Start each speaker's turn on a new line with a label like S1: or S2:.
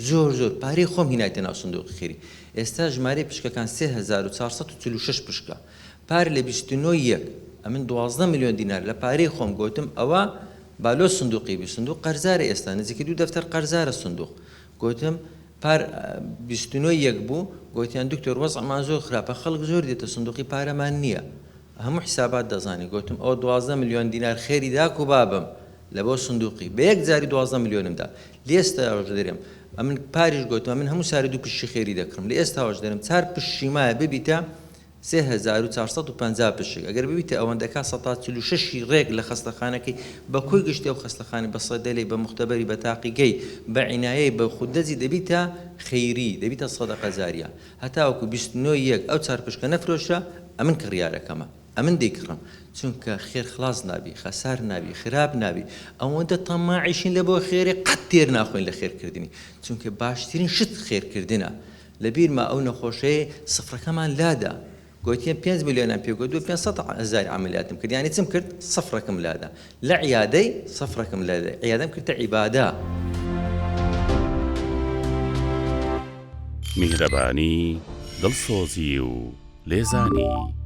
S1: زۆر زۆر پارەی خۆم هینایتە ناو سندوقی خێری ئێستا ژمارەی پشکەکان 3446 پشکە پار لە 29 یەک ئەمن 12 ملیۆن دینار لە پارەی خۆم گۆتم ئەوە با لۆ سندوقی بی سندوق قەرزارە ئێستا نزیکەی دوو دەفتەر قەرزارە سندوق گۆتم پار 29 یەک بوو گۆتیان دکتۆر وەزعمان زۆر خراپە خەڵک زۆر دێتە سندوقی پارەمان نییە هەموو حیسابات دەزانی گۆتم ئەوە 12 ملیۆن دینار خێری داک و بابم لە بۆ سندوقی بە یەک جاری 12 ملیۆنم دا لە ئێستاوەش دەرێم ئەمن پاریش گۆتم ئەمن هەموو سارێ دوو پشکی خێری دەکڕم لە ئێستاوەش دەرێم چار پشکی مایە ببیتە 3450 پشک ئەگەر ببیتە ئەوەندەکا سەتا 46 ی ڕێک لە خەستەخانەکەی بە کۆی گشتی ئەو خەستەخانەی بە سەدەلەی بە موختەبەری بە تاقیگەی بە عینایەی بە خودەجی دەبیتە خەیری دەبیتە سەدەقە جاریە هەتاوەکو 29 یەک ئەو چار پشکە نەفرۆشرا ئەمن کڕیارەکەمە. ئەمن دەیکڕم چونکە خێر خلاص نابی خەسار نابی خراپ نابی ئەوەندە تەماعیشین لە بۆ خێرێ قەت تێر ناخۆین لە خێر کردنی چونکە باشترین شت خێر کردنە لە بیرمە ئەو نەخۆشەیە سفرەکەمان لادا گۆتیان پێنج ملیۆنیان پێ گۆت 500 هەزار عەمەلیاتم کرد یانی چم کرد سفرەکەم لادا لە عیادەی سفرەکەم لادا عیادەم کردە عیبادە.
S2: میهرەبانی، دڵسۆزی و لێزانی.